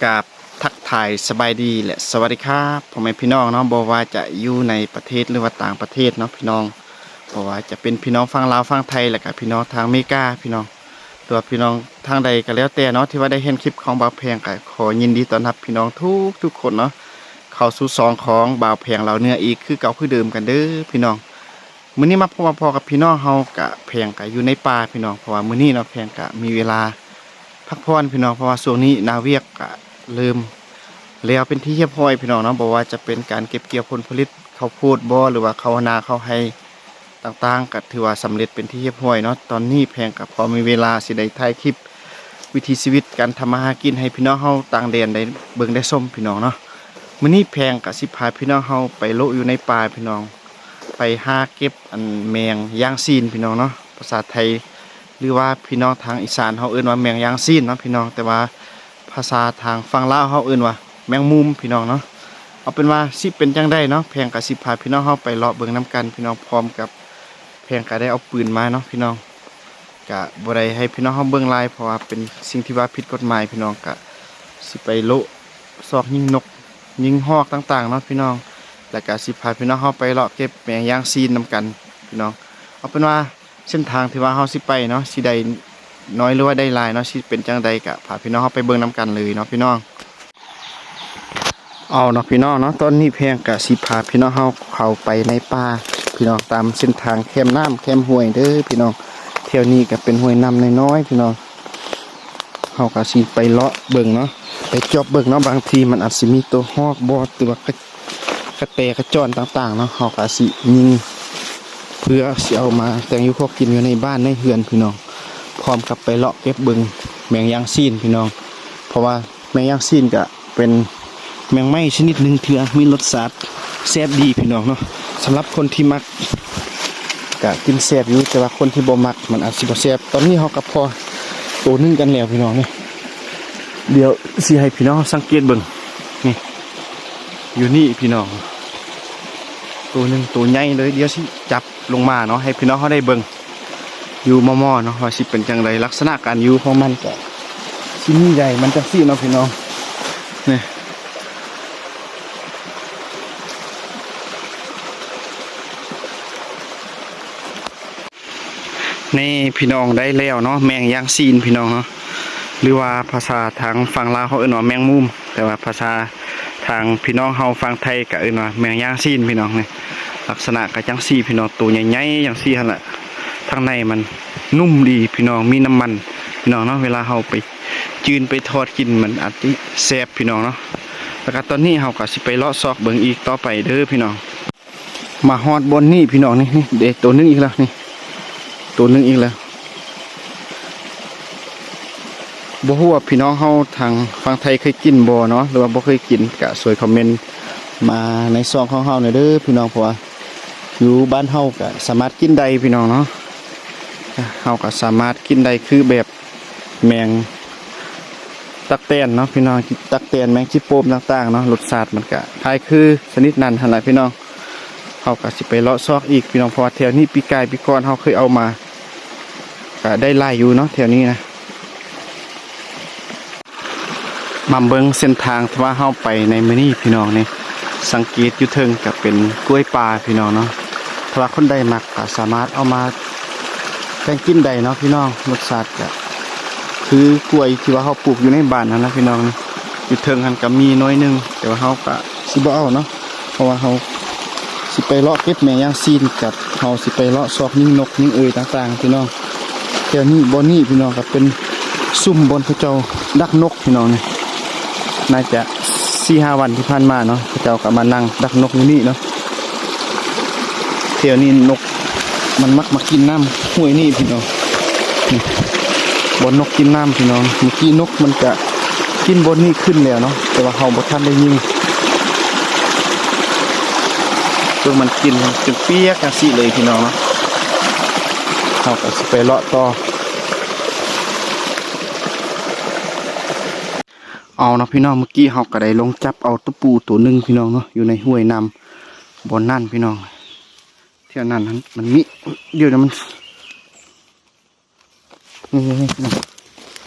ກາບທັກທາຍສະບາຍດີ ແລະ ສະຫວັດດີຄັບ ພໍ່ແມ່ພີ່ນ້ອງເນາະ, ບໍ່ວ່າຈະຢູ່ໃນປະເທດ ຫຼືວ່າຕ່າງປະເທດເນາະພີ່ນ້ອງ, ບໍ່ວ່າຈະເປັນພີ່ນ້ອງຝັ່ງລາວຝັ່ງໄທ ແລະກະພີ່ນ້ອງທາງເມກາພີ່ນ້ອງ, ຫຼືວ່າພີ່ນ້ອງທາງໃດກໍແລ້ວແຕ່ເນາະ ທີ່ວ່າໄດ້ເຫັນຄລິບຂອງບ່າວແພງ ກໍຂໍຍິນດີຕ້ອນຮັບພີ່ນ້ອງທຸກໆຄົນເນາະ ເຂົ້າສູ່ຊ່ອງຂອງບ່າວແພງລາວເໜືອອີກຄືເກົ່າຄືເດີມກັນເດີພີ່ນ້ອງ. ມື້ນີ້ມາພົບມາພໍ້ກັບພີ່ນ້ອງເຮົາ ກະແພງກະຢູ່ໃນປ່າພີ່ນ້ອງ, ເພາະວ່າມື້ນີ້ເນາະ ແພງກະມີເວລາພັກຜ່ອນພີ່ນ້ອງ, ເພາະວ່າຊ່ວງນີ້ໜ້າວຽກກະເລີ່ມແລ້ວເປັນທີ່ຮຽບຮ້ອຍພີ່ນ້ອງເນາະ, ບໍ່ວ່າຈະເປັນການເກັບກ່ຽວຜົນຜະລິດເຂົ້າໂພດບໍ ຫຼືວ່າເຂົ້ານາເຂົ້າໄຮ່ຕ່າງໆ ກະຖືວ່າສຳເລັດເປັນທີ່ຮຽບຮ້ອຍເນາະ. ຕອນນີ້ແພງກະພໍມີເວລາຊິໄດ້ຖ່າຍຄລິບ ວິຖີຊີວິດການທຳມາຫາກິນໃຫ້ພີ່ນ້ອງເຮົາຕ່າງແດນໄດ້ເບິ່ງໄດ້ຊົມພີ່ນ້ອງເນາະ. ມື້ນີ້ແພງກະຊິພາພີ່ນ້ອງເຮົາໄປໂລະຢູ່ໃນປ່າພີ່ນ້ອງ, ໄປຫາເກັບອັນແມງຢ່າງຊີ້ນພີ່ນ້ອງເນາະ, ພາສາໄທ ຫຼືວ່າພີ່ນ້ອງທາງອີສານເຮົາເອີ້ນວ່າແມງຢ່າງຊີ້ນເນາະພີ່ນ້ອງ, ແຕ່ວ່າພາສາທາງຝັ່ງລາວເຮົາເອີ້ນວ່າແມງມຸມພີ່ນ້ອງເນາະ. ເອົາເປັນວ່າຊິເປັນຈັ່ງໃດເນາະ ແພງກະຊິພາພີ່ນ້ອງເຮົາໄປເລາະເບິ່ງນຳກັນພີ່ນ້ອງ, ພ້ອມກັບແພງກະໄດ້ເອົາປືນມາເນາະພີ່ນ້ອງ. ກະບໍ່ໄດ້ໃຫ້ພີ່ນ້ອງເຮົາເບິ່ງຫຼາຍ ເພາະວ່າເປັນສິ່ງທີ່ວ່າຜິດກົດໝາຍພີ່ນ້ອງ, ກະຊິໄປໂລະຊອກຍິງນົກຍິງຮອກຕ່າງໆເນາະພີ່ນ້ອງ, ແລ້ວກະຊິພາພີ່ນ້ອງເຮົາໄປເລາະເກັບແມງຢ່າງຊີ້ນນຳກັນພີ່ນ້ອງ. ເອົາເປັນວ່າເສັ້ນທາງທີ່ວ່າເຮົາຊິໄປເນາະ ຊິໄດ້ນ້ອຍ ຫຼືວ່າໄດ້ຫຼາຍເນາະ ຊິເປັນຈັ່ງໃດ ກະພາພີ່ນ້ອງເຮົາໄປເບິ່ງນຳກັນເລີຍເນາະພີ່ນ້ອງ. ເອົາເນາະພີ່ນ້ອງເນາະ, ຕອນນີ້ແພງກະຊິພາພີ່ນ້ອງເຮົາເຂົ້າໄປໃນປ່າພີ່ນ້ອງ, ຕາມເສັ້ນທາງແຄມນ້ຳແຄມຫ້ວຍເດີພີ່ນ້ອງ. ແຖວນີ້ກະເປັນຫ້ວຍນ້ຳນ້ອຍໆພີ່ນ້ອງ, ເຮົາກະຊິໄປເລາະເບິ່ງເນາະ ໄປຈອບເບິ່ງເນາະ, ບາງທີມັນອາດຊິມີໂຕຮອກບໍ ຫຼືວ່າກະ ກະແຕກະຈອນຕ່າງໆເນາະ, ເຮົາກະຊິຍິງເພື່ອຊິເອົາມາແຕ່ງຢູ່ຄົວກິນຢູ່ໃນບ້ານໃນເຮືອນພີ່ນ້ອງ, ພ້ອມກັບໄປເລາະເກັບເບິ່ງແມງຢ່າງຊີ້ນພີ່ນ້ອງ, ເພາະວ່າ ແມງຢ່າງຊີ້ນກະເປັນແມງໄມ້ຊະນິດໜຶ່ງທີ່ມີລົດຊາດແຊບດີພີ່ນ້ອງເນາະ. ສຳລັບຄົນທີ່ມັກກະກິນແຊບຢູ່, ແຕ່ວ່າຄົນທີ່ບໍ່ມັກມັນອາດຊິບໍ່ແຊບ. ຕອນນີ້ເຮົາກະພໍໂຕໜຶ່ງກັນແລ້ວພີ່ນ້ອງເນາະ, ດຽວຊິໃຫ້ພີ່ນ້ອງສັງເກດເບິ່ງ ນີ້ ຢູ່ນີ້ພີ່ນ້ອງ, ໂຕໜຶ່ງໂຕໃຫຍ່ເລີຍ. ດຽວຊິຈັບລົງມາເນາະ ໃຫ້ພີ່ນ້ອງເຮົາໄດ້ເບິ່ງ ຢູ່ມໍ່ໆເນາະ ວ່າຊິເປັນຈັ່ງໃດ. ລັກສະນະການຢູ່ຂອງມັນກະຊິມີໃຍມັນຈັ່ງຊີ້ເນາະພີ່ນ້ອງ ນີ້ ນີ້ພີ່ນ້ອງ ໄດ້ແລ້ວເນາະ ແມງຢ່າງຊີ້ນພີ່ນ້ອງເນາະ, ຫຼືວ່າພາສາທາງຝັ່ງລາວເຂົາເອີ້ນວ່າແມງມຸມ. ແຕ່ວ່າພາສາທາງພີ່ນ້ອງເຮົາຝັ່ງໄທກະເອີ້ນວ່າແມງຢ່າງຊີ້ນພີ່ນ້ອງ. ນີ້ ລັກສະນະກະຈັ່ງຊີ້ພີ່ນ້ອງ, ໂຕໃຫຍ່ໆຈັ່ງຊີ້ຫັ້ນລະ, ທາງໃນມັນນຸ້ມດີພີ່ນ້ອງ, ມີນ້ຳມັນພີ່ນ້ອງເນາະ. ເວລາເຮົາໄປຈືນໄປທອດກິນມັນອາດຊິແຊບພີ່ນ້ອງເນາະ. ແລ້ວກະຕອນນີ້ເຮົາກະຊິໄປເລາະຊອກເບິ່ງອີກຕໍ່ໄປເດີພີ່ນ້ອງ. ມາຮອດບ່ອນນີ້ພີ່ນ້ອງ ນີ້ ນີ້ເດ ໂຕໜຶ່ງອີກແລ້ວ ນີ້ ໂຕໜຶ່ງອີກແລ້ວ. ບໍ່ຮູ້ວ່າພີ່ນ້ອງເຮົາທາງຝັ່ງໄທເຄີຍກິນບໍ່ເນາະ ຫຼືວ່າບໍ່ເຄີຍກິນ ກະຊ່ວຍຄອມເມັນມາໃນຊ່ອງຂອງເຮົາແດ່ເດີພີ່ນ້ອງ, ເພາະວ່າຢູ່ບ້ານເຮົາກະສາມາດກິນໄດ້ພີ່ນ້ອງເນາະ. ເຮົາກະສາມາດກິນໄດ້ຄືແບບ ແມງຕັກແຕນເນາະພີ່ນ້ອງ, ຕັກແຕນ ແມງຈີໂປ່ມຕ່າງໆເນາະ, ລົດຊາດມັນກະຄ້າຍຄືຊະນິດນັ້ນຫັ້ນລະພີ່ນ້ອງ. ເຮົາກະຊິໄປເລາະຊອກອີກພີ່ນ້ອງ, ເພາະວ່າແຖວນີ້ປີກາຍປີກ່ອນເຮົາເຄີຍເອົາມາ ກະໄດ້ຫຼາຍຢູ່ເນາະແຖວນີ້ນະ. ມາເບິ່ງເສັ້ນທາງທີ່ວ່າເຮົາໄປໃນມື້ນີ້ພີ່ນ້ອງ, ນີ້ ສັງເກດຢູ່ເທິງກະເປັນກ້ວຍປ່າພີ່ນ້ອງເນາະ. ຖ້າວ່າຄົນໃດມັກກະສາມາດເອົາມາແກງກິນໄດ້ເນາະພີ່ນ້ອງ, ລົດຊາດກະຄືກ້ວຍທີ່ວ່າເຮົາປູກຢູ່ໃນບ້ານຫັ້ນນະພີ່ນ້ອງ. ຢູ່ເທິງຫັ້ນກະມີໜ້ອຍໜຶ່ງ ແຕ່ວ່າເຮົາກະຊິບໍ່ເອົາເນາະ, ເພາະວ່າເຮົາຊິໄປເລາະເກັບແມງຢ່າງຊີ້ນ ກັບເຮົາຊິໄປເລາະຊອກຍິງນົກຍິງເອີ່ຍຕ່າງໆພີ່ນ້ອງ. ແຖວນີ້ ບ່ອນນີ້ພີ່ນ້ອງ ກະເປັນຊຸມບ່ອນເຂົາເຈົ້າດັກນົກພີ່ນ້ອງ, ນີ້ ໜ້າຈະສີ່ຫ້າວັນທີ່ຜ່ານມາເນາະ ເຂົາເຈົ້າກະມານັ່ງດັກນົກຢູ່ນີ້ເນາະ. ແຖວນີ້ນົກມັນມັກມາກິນນ້ຳຫ້ວຍນີ້ພີ່ນ້ອງ, ນີ້ ບ່ອນນົກກິນນ້ຳພີ່ນ້ອງ. ເມື່ອກີ້ນົກມັນກະກິນບ່ອນນີ້ຂຶ້ນແລ້ວເນາະ, ແຕ່ວ່າເຮົາບໍ່ທັນໄດ້ຍິງ. ເບິ່ງມັນກິນຈົນປຽກຈັ່ງຊີ້ເລີຍພີ່ນ້ອງເນາະ. ເຮົາກະຊິໄປເລາະຕໍ່. ເອົາເນາະພີ່ນ້ອງ, ເມື່ອກີ້ເຮົາກະໄດ້ລົງຈັບເອົາຕົວປູໂຕໜຶ່ງພີ່ນ້ອງເນາະ, ຢູ່ໃນຫ້ວຍນ້ຳບ່ອນນັ້ນພີ່ນ້ອງ. ແຖວນັ້ນມັນມີ ດຽວນີ້ມັນ ນີ້ໆ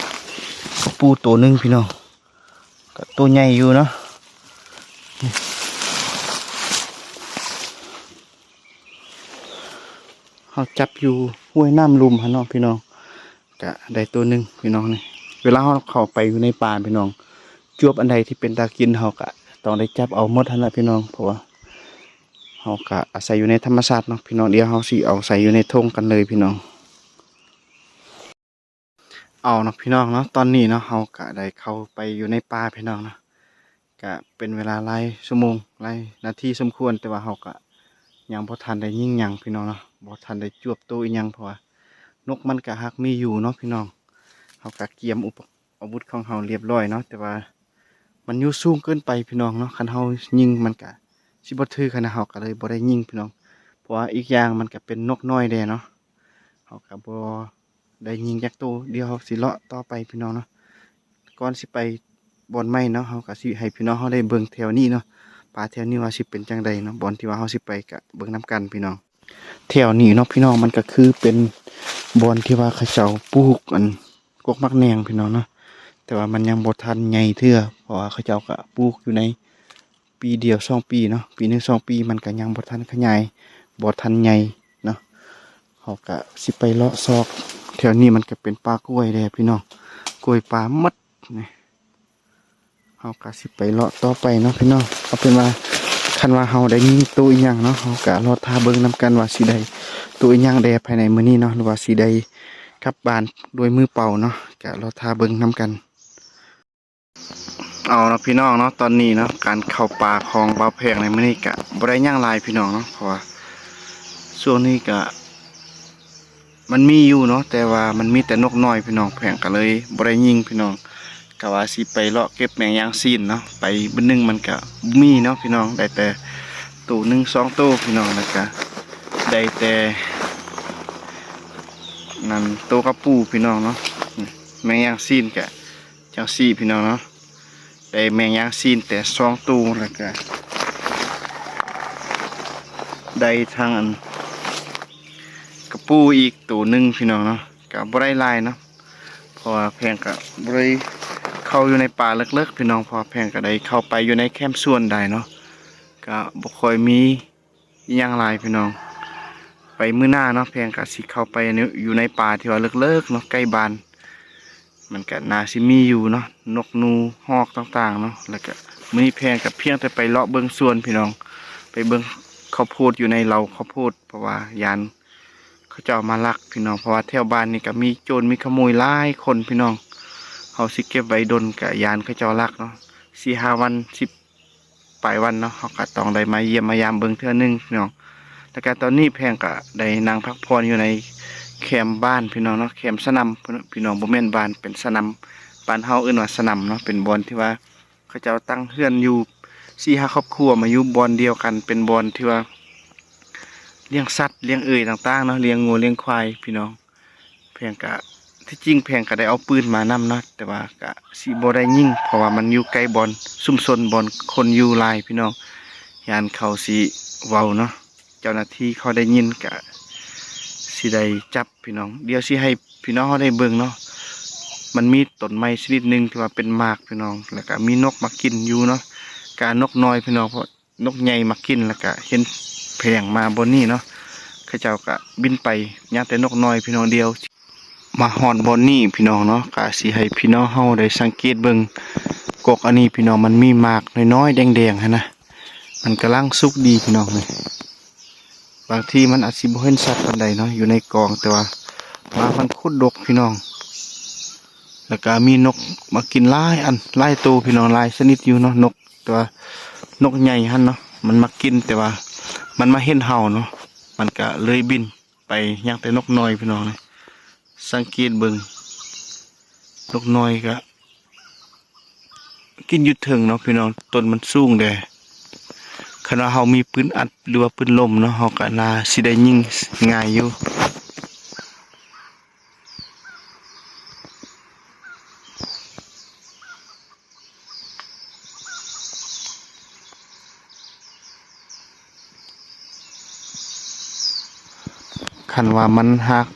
ໆ ຕົວປູໂຕໜຶ່ງພີ່ນ້ອງ. ກໍໂຕໃຫຍ່ຢູ່ເນາະ. ເຮົາຈັບຢູ່ຫ້ວຍນ້ຳລຸ່ມຫັ້ນເນາະພີ່ນ້ອງ, ກະໄດ້ໂຕໜຶ່ງພີ່ນ້ອງ. ນີ້ ເວລາເຮົາເຂົ້າໄປຢູ່ໃນປ່າພີ່ນ້ອງ, ຈວບອັນໃດທີ່ເປັນຕາກິນ ເຮົາກະຕ້ອງໄດ້ຈັບເອົາໝົດຫັ້ນລະພີ່ນ້ອງ, ເພາະວ່າເຮົາກະອາໄສຢູ່ໃນທຳມະຊາດເນາະພີ່ນ້ອງ. ດຽວເຮົາຊິເອົາໃສ່ຢູ່ໃນຖົງກັນເລີຍພີ່ນ້ອງ. ເອົາເນາະພີ່ນ້ອງເນາະ, ຕອນນີ້ເນາະ ເຮົາກະໄດ້ເຂົ້າໄປຢູ່ໃນປ່າພີ່ນ້ອງເນາະ. ກະເປັນເວລາຫຼາຍຊົ່ວໂມງ ຫຼາຍນາທີສົມຄວນ, ແຕ່ວ່າເຮົາກະຍັງບໍ່ທັນໄດ້ຍິງຫຍັງພີ່ນ້ອງເນາະ, ບໍ່ທັນໄດ້ຈວບໂຕອີ່ຫຍັງ, ເພາະວ່ານົກມັນກະຫາກມີຢູ່ເນາະພີ່ນ້ອງ. ເຮົາກະກຽມອຸປະ ອາວຸດຂອງເຮົາລຽບລ້ອຍເນາະ, ແຕ່ວ່າມັນຢູ່ສູງເກີນໄປພີ່ນ້ອງເນາະ, ຄັນເຮົາຍິງມັນກະຊິບໍ່ຖືກຫັ້ນນະ, ເຮົາກະເລີຍບໍ່ໄດ້ຍິງພີ່ນ້ອງ. ເພາະວ່າອີກຢ່າງມັນກະເປັນນົກນ້ອຍແດ່ເນາະ, ເຮົາກະບໍ່ ໄດ້ຍິງຈັກໂຕ. ດຽວເຮົາຊິເລາະຕໍ່ໄປພີ່ນ້ອງເນາະ. ກ່ອນຊິໄປບ່ອນໃໝ່ເນາະ, ເຮົາກະຊິໃຫ້ພີ່ນ້ອງເຮົາໄດ້ເບິ່ງແຖວນີ້ເນາະ, ປ່າແຖວນີ້ວ່າຊິເປັນຈັ່ງໃດເນາະ. ບ່ອນທີ່ວ່າເຮົາຊິໄປກະເບິ່ງນຳກັນພີ່ນ້ອງ. ແຖວນີ້ເນາະພີ່ນ້ອງ, ມັນກະຄືເປັນບ່ອນທີ່ວ່າເຂົາເຈົ້າປູກອັນ ກົກໝາກແໜງພີ່ນ້ອງເນາະ, ແຕ່ວ່າມັນຍັງບໍ່ທັນໃຫຍ່ເທື່ອ, ເພາະວ່າເຂົາເຈົ້າກະປູກຢູ່ໃນ ປີດຽວສອງປີເນາະ, ປີໜຶ່ງສອງປີ ມັນກະຍັງບໍ່ທັນຂະຫຍາຍ ບໍ່ທັນໃຫຍ່ເນາະ. ເຮົາກະຊິໄປເລາະຊອກແຖວນີ້, ມັນກະເປັນປ່າກ້ວຍແດ່ພີ່ນ້ອງ, ກ້ວຍປ່າໝົດນີ້. ເຮົາກະຊິໄປເລາະຕໍ່ໄປເນາະພີ່ນ້ອງ. ເອົາເປັນວ່າ ຄັນວ່າເຮົາໄດ້ຍິງໂຕອີ່ຫຍັງເນາະ, ເຮົາກະລໍຖ້າເບິ່ງນຳກັນວ່າຊິໄດ້ໂຕອີ່ຫຍັງແດ່ພາຍໃນມື້ນີ້ເນາະ, ຫຼືວ່າຊິໄດ້ກັບບ້ານດ້ວຍມືເປົ່າເນາະ, ກະລໍຖ້າເບິ່ງນຳກັນ. ເອົາເນາະພີ່ນ້ອງເນາະ, ຕອນນີ້ເນາະ ການເຂົ້າປ່າຂອງບ່າວແພງໃນມື້ນີ້ກະບໍ່ໄດ້ຫຍັງຫຼາຍພີ່ນ້ອງເນາະ, ເພາະວ່າຊ່ວງນີ້ກະມັນມີຢູ່ເນາະ, ແຕ່ວ່າມັນມີແຕ່ນົກນ້ອຍພີ່ນ້ອງ, ແພງກະເລີຍບໍ່ໄດ້ຍິງພີ່ນ້ອງ. ກະວ່າຊິໄປເລາະເກັບແມງຢາງຊີ້ນເນາະ, ໄປບຶດໜຶ່ງມັນກະບໍ່ມີເນາະພີ່ນ້ອງ, ໄດ້ແຕ່ໂຕໜຶ່ງສອງໂຕພີ່ນ້ອງ, ແລ້ວກະໄດ້ແຕ່ນັ້ນ ໂຕກະປູພີ່ນ້ອງເນາະ. ແມງຢາງຊີ້ນກະ ຈັ່ງຊີ້ພີ່ນ້ອງເນາະ, ໄດ້ແມງຢາງຊີ້ນແຕ່ສອງໂຕ, ແລ້ວກະໄດ້ທັງອັນກະປູອີກໂຕໜຶ່ງພີ່ນ້ອງເນາະ, ກະບໍ່ໄດ້ຫຼາຍເນາະ, ເພາະວ່າແພງກະບໍ່ໄດ້ເຂົ້າຢູ່ໃນປ່າເລິກໆພີ່ນ້ອງ, ເພາະວ່າແພງກະໄດ້ເຂົ້າໄປຢູ່ໃນແຄມສວນໄດ໋ເນາະ, ກະບໍ່ຄ່ອຍມີ ອີ່ຫຍັງຫຼາຍພີ່ນ້ອງ. ໄປມື້ໜ້າເນາະ ແພງກະຊິເຂົ້າໄປໃນ ຢູ່ໃນປ່າທີ່ວ່າເລິກໆເນາະ ໃກ້ບ້ານ, ມັນກະໜ້າຊິມີຢູ່ເນາະ ນົກໜູຮອກຕ່າງໆເນາະ. ແລ້ວກະມື້ນີ້ແພງກະພຽງແຕ່ໄປເລາະເບິ່ງສວນພີ່ນ້ອງ, ໄປເບິ່ງເຂົ້າໂພດຢູ່ໃນເລົາເຂົ້າໂພດ, ເພາະວ່າຢ້ານເຂົາເຈົ້າມາລັກພີ່ນ້ອງ, ເພາະວ່າແຖວບ້ານນີ້ກະມີໂຈນມີຂະໂມຍຫຼາຍຄົນພີ່ນ້ອງ. ເຮົາຊິເກັບໄວ້ດົນກະຢ້ານເຂົາເຈົ້າລັກເນາະ, ສີ່ຫ້າວັນ ສິບ ປາຍວັນເນາະ, ເຮົາກະຕ້ອງໄດ້ມາຢ້ຽມມາຢາມເບິ່ງເທື່ອໜຶ່ງພີ່ນ້ອງ. ແລ້ວກະຕອນນີ້ແພງກະໄດ້ນັ່ງພັກຜ່ອນຢູ່ໃນແຄມບ້ານພີ່ນ້ອງເນາະ, ແຄມສະໜາມພີ່ນ້ອງ, ບໍ່ແມ່ນບ້ານ ເປັນສະໜາມ, ບ້ານເຮົາເອີ້ນວ່າສະໜາມເນາະ, ເປັນບ່ອນທີ່ວ່າເຂົາເຈົ້າຕັ້ງເຮືອນຢູ່ສີ່ຫ້າຄອບຄົວມາຢູ່ບ່ອນດຽວກັນ, ເປັນບ່ອນທີ່ວ່າລ້ຽງສັດລ້ຽງເອີ່ຍຕ່າງໆເນາະ, ລ້ຽງງົວລ້ຽງຄວາຍພີ່ນ້ອງ. ແພງກະ ທີ່ຈິງແພງກະໄດ້ເອົາປືນມານຳເນາະ, ແຕ່ວ່າກະຊິບໍ່ໄດ້ຍິງ ເພາະວ່າມັນຢູ່ໃກ້ບ່ອນຊຸມຊົນ ບ່ອນຄົນຢູ່ຫຼາຍພີ່ນ້ອງ, ຢ້ານເຂົາຊິເວົ້າເນາະ, ເຈົ້າໜ້າທີ່ເຂົາໄດ້ຍິນກະຊິໄດ້ຈັບພີ່ນ້ອງ. ດຽວຊິໃຫ້ພີ່ນ້ອງເຮົາໄດ້ເບິ່ງເນາະ, ມັນມີຕົ້ນໄມ້ຊະນິດໜຶ່ງທີ່ວ່າເປັນໝາກພີ່ນ້ອງ, ແລ້ວກະມີນົກມາກິນຢູ່ເນາະ, ກະນົກນ້ອຍພີ່ນ້ອງ ເພາະ ນົກໃຫຍ່ມາກິນ ແລ້ວກະເຫັນແພງມາບ່ອນນີ້ເນາະ, ເຂົາເຈົ້າກະບິນໄປ, ຍັງແຕ່ນົກນ້ອຍພີ່ນ້ອງ. ດຽວມາຮອດບ່ອນນີ້ພີ່ນ້ອງເນາະ, ກະຊິໃຫ້ພີ່ນ້ອງເຮົາໄດ້ສັງເກດເບິ່ງກົກອັນນີ້ພີ່ນ້ອງ, ມັນມີໝາກນ້ອຍໆແດງໆຫັ້ນນະ, ມັນກຳລັງສຸກດີພີ່ນ້ອງເອີຍ. ບາງທີມັນອາດຊິບໍ່ເຫັນຊັດປານໃດເນາະ ຢູ່ໃນກອງ, ແຕ່ວ່າໝາກມັນໂຄດດົກພີ່ນ້ອງ, ແລ້ວກະມີນົກມາກິນຫຼາຍອັນ ຫຼາຍໂຕພີ່ນ້ອງ, ຫຼາຍຊະນິດຢູ່ເນາະ ນົກ ແຕ່ວ່ານົກໃຫຍ່ຫັ້ນເນາະ ມັນມາກິນ, ແຕ່ວ່າມັນມາເຫັນເຮົາເນາະ, ມັນກະເລີຍບິນໄປ, ຍັງແຕ່ນົກນ້ອຍພີ່ນ້ອງ. ສັງເກດເບິ່ງ ນົກນ້ອຍກະກິນຢູ່ເທິງເນາະພີ່ນ້ອງ, ຕົ້ນມັນສູງແດ່. ຄັນວ່າເຮົາມີປືນອັດ ຫຼືວ່າປືນລົມເນາະ, ເຮົາກະໜ້າຊິໄດ້ຍິງງ່າຍຢູ່. ຄັນວ່າມັນຫາກ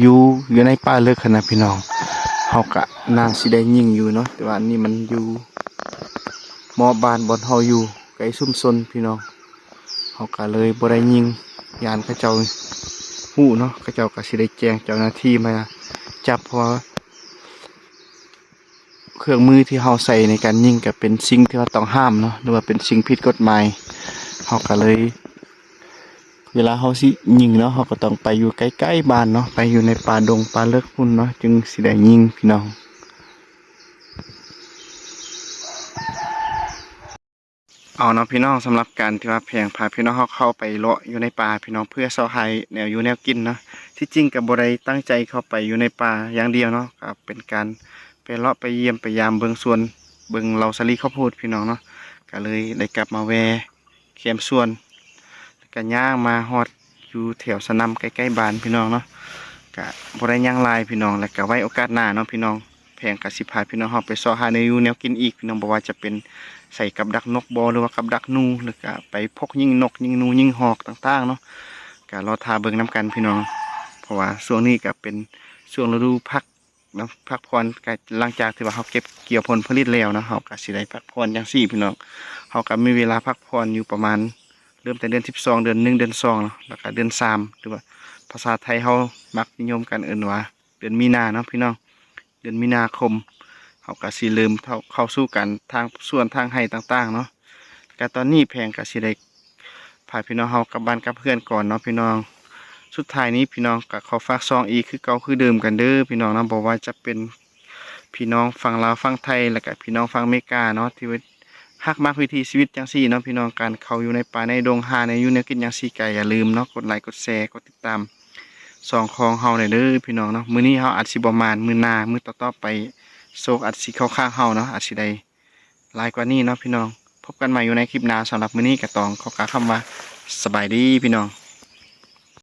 ຢູ່ ຢູ່ໃນປ່າເລິກຫັ້ນນະພີ່ນ້ອງ, ເຮົາກະໜ້າຊິໄດ້ຍິງຢູ່ເນາະ, ແຕ່ວ່າອັນນີ້ມັນຢູ່ ມອບບ້ານບ່ອນເຮົາຢູ່ ໃກ້ຊຸມຊົນພີ່ນ້ອງ ເຮົາກະເລີຍບໍ່ໄດ້ຍິງ ຢ້ານເຂົາເຈົ້າຮູ້ເນາະ ເຂົາເຈົ້າກະຊິໄດ້ແຈ້ງເຈົ້າໜ້າທີ່ມາຈັບ ເພາະວ່າເຄື່ອງມືທີ່ເຮົາໃຊ້ໃນການຍິງກະເປັນສິ່ງທີ່ວ່າຕ້ອງຫ້າມເນາະ ຫຼືວ່າເປັນສິ່ງຜິດກົດໝາຍ ເຮົາກະເລີຍ ເວລາເຮົາຊິຍິງເນາະ ເຮົາກະຕ້ອງໄປຢູ່ໃກ້ໆບ້ານເນາະ ໄປຢູ່ໃນປ່າດົງປ່າເລິກພຸ້ນເນາະ ຈຶ່ງຊິໄດ້ຍິງພີ່ນ້ອງ. ເອົາເນາະພີ່ນ້ອງ ສຳລັບການທີ່ວ່າແພງພາພີ່ນ້ອງເຮົາເຂົ້າໄປເລາະຢູ່ໃນປ່າພີ່ນ້ອງ ເພື່ອເຊາະຫາແນວຢູ່ແນວກິນເນາະ ທີ່ຈິງກະບໍ່ໄດ້ຕັ້ງໃຈເຂົ້າໄປຢູ່ໃນປ່າຢ່າງດຽວເນາະ ກະເປັນການໄປເລາະໄປຢ້ຽມໄປຢາມເບິ່ງສວນ ເບິ່ງເຫຼົ່າສາລີເຂົ້າໂພດພີ່ນ້ອງເນາະ ກະເລີຍໄດ້ກັບມາແວ່ແຄມສວນ ກະຍ່າງມາຮອດຢູ່ແຖວສະໜາມໃກ້ໆບ້ານພີ່ນ້ອງເນາະ ກະບໍ່ໄດ້ຫຍັງຫຼາຍພີ່ນ້ອງ ແລ້ວກະໄວ້ໂອກາດໜ້າເນາະພີ່ນ້ອງ ແພງກະຊິພາພີ່ນ້ອງເຮົາໄປເຊາະຫາແນວຢູ່ແນວກິນອີກພີ່ນ້ອງ ບໍ່ວ່າຈະເປັນໃສ່ກັບດັກນົກບໍ ຫຼືວ່າກັບດັກໜູ ຫຼືກະໄປພົກຍິງນົກຍິງໜູຍິງຫອກຕ່າງໆເນາະ ກະລໍຖ້າເບິ່ງນຳກັນພີ່ນ້ອງ ເພາະວ່າຊ່ວງນີ້ກະເປັນຊ່ວງລະດູພັກເນາະ ພັກຜ່ອນ ກະຫຼັງຈາກທີ່ວ່າເຮົາເກັບກ່ຽວຜົນຜະລິດແລ້ວເນາະ ເຮົາກະຊິໄດ້ພັກຜ່ອນຈັ່ງຊີ້ພີ່ນ້ອງ ເຮົາກະມີເວລາພັກຜ່ອນຢູ່ປະມານ ເລີ່ມແຕ່ເດືອນສິບສອງ ເດືອນໜຶ່ງ ເດືອນສອງເນາະ ແລ້ວກະເດືອນສາມ ຫຼືວ່າພາສາໄທເຮົາມັກນິຍົມກັນເອີ້ນວ່າເດືອນມີນາເນາະພີ່ນ້ອງ ເດືອນມີນາຄົມ ເຮົາກະຊິເລີ່ມເຂົ້າ ເຂົ້າສູ່ການຖາງສວນຖາງໄຮ່ຕ່າງໆເນາະ ກະຕອນນີ້ແພງກະຊິໄດ້ພາພີ່ນ້ອງເຮົາກັບບ້ານກັບເຮືອນກ່ອນເນາະພີ່ນ້ອງ ສຸດທ້າຍນີ້ພີ່ນ້ອງກະຂໍຝາກຊ່ອງອີກຄືເກົ່າຄືເດີມກັນເດີພີ່ນ້ອງເນາະ ບໍ່ວ່າຈະເປັນ ພີ່ນ້ອງຝັ່ງລາວຝັ່ງໄທ ແລ້ວກະພີ່ນ້ອງຝັ່ງອາເມລິກາເນາະ ທີ່ວ່າຮັກມັກວິຖີຊີວິດຈັ່ງຊີ້ເນາະພີ່ນ້ອງ ການເຂົ້າຢູ່ໃນປ່າໃນດົງ ຫາແນວຢູ່ແນວກິນຈັ່ງຊີ້ ກະຢ່າລືມເນາະ ກົດໄລ ກົດແຊ ກົດຕິດຕາມຊ່ອງຂອງເຮົາແດ່ເດີພີ່ນ້ອງເນາະ ມື້ນີ້ເຮົາອາດຊິບໍ່ໝານ ມື້ໜ້າ ມື້ຕໍ່ໆໄປ ໂຊກອາດຊິເຂົ້າຂ້າງເຮົາເນາະ ອາດຊິໄດ້ຫຼາຍກວ່ານີ້ເນາະພີ່ນ້ອງ ພົບກັນໃໝ່ຢູ່ໃນຄລິບໜ້າ ສຳລັບມື້ນີ້ກະຕ້ອງຂໍກ່າວຄຳວ່າ ສະບາຍດີພີ່ນ້ອງ.